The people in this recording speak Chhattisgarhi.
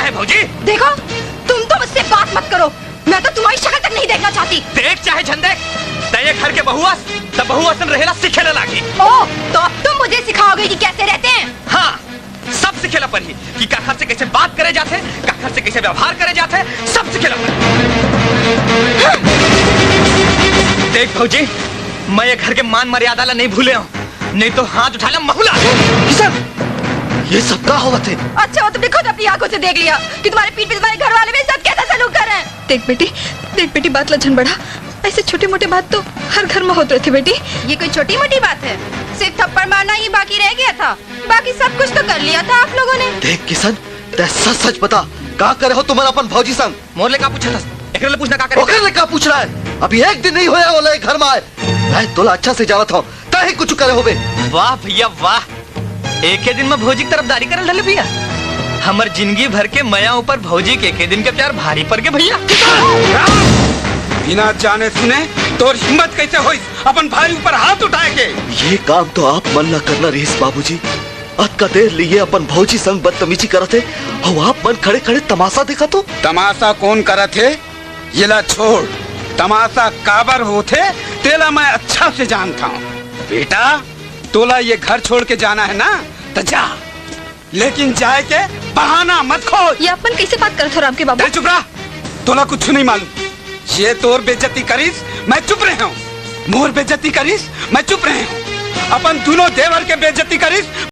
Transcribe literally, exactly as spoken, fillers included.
ए भौजी, देखो, तुम तो मुझसे बात मत करो, मैं तो तुम्हारी शक्ल तक नहीं देखना चाहती। देख चाहे झन देख, तैं ये घर के बहू अस, त बहू असन रहेला सीखे ला लागी। ओ, तो अब तुम मुझे सिखाओगे कि कैसे रहते हैं? हाँ, सब सीखे ला परही कि काखर से कैसे बात करे जाथे, काखर से कैसे व्यवहार करे जाथे, सब सीखे ला परही। देख भौजी, मैं ये घर के मान मर्यादा ला नहीं भूले हूँ, नहीं तो हाथ उठा ला महू ला। किशन, ये सब का होवत हे? अच्छा, वो तुमने खुद अपनी आंखों से देख लिया कि तुम्हारे पीठ पे तुम्हारे घर वाले मेरे साथ कैसा सलूक कर रहे हैं। देख बेटी, देख बेटी, बात ला झन बढ़ा। ऐसे छोटे मोटे बात तो हर घर में होत रहिथे बेटी। ये कोई छोटी मोटी बात है? सिर्फ थप्पड़ मारना ही बाकी रह गया था, बाकी सब कुछ तो कर लिया था आप लोगों ने। देख किशन, तैं सच सच बता, का करे हो तुमन अपन भौजी संग? मोर ले का पूछत हस? एकरे ले पूछना का करे? ओकर ले का पूछना है? अभी एक दिन नहीं होया ओला ये घर में आए। मैं तोला अच्छा से जानत हूँ, तैं ही कुछ करे होबे। वाह भैया वाह, एके दिन में भौजी की तरफदारी करे ल धर ले भैया। हमर जिंदगी भर के मया ऊपर भौजी के एके दिन के प्यार भारी पड़ गे भैया। बिना जाने सुने तोर हिम्मत कैसे होइस अपन भाई ऊपर हाथ उठाए के? ये काम तो आप मन ला करना रहिस बाबूजी। अतका देर ले ये अपन भौजी संग बदतमीजी करत हे, अउ आप मन खड़े खड़े तमाशा देखत हो। तमाशा कोन करत हे, येला छोड़। तमाशा काबर होथे, तेला मैं अच्छा से जानत हूँ। बेटा, तोला ये घर छोड़ के जाना है ना, त जा, लेकिन जाए के बहाना मत खोज। ये आप मन कैसे बात करत हो राम के बाबू? ए, चुप रह, तोला कुछ नहीं मालूम। ये तोर बेइज्जती करिस, मैं चुप रहे हूँ। मोर बेइज्जती करिस, मैं चुप रहे हूँ। अपन दोनों देवर के बेइज्जती करिस,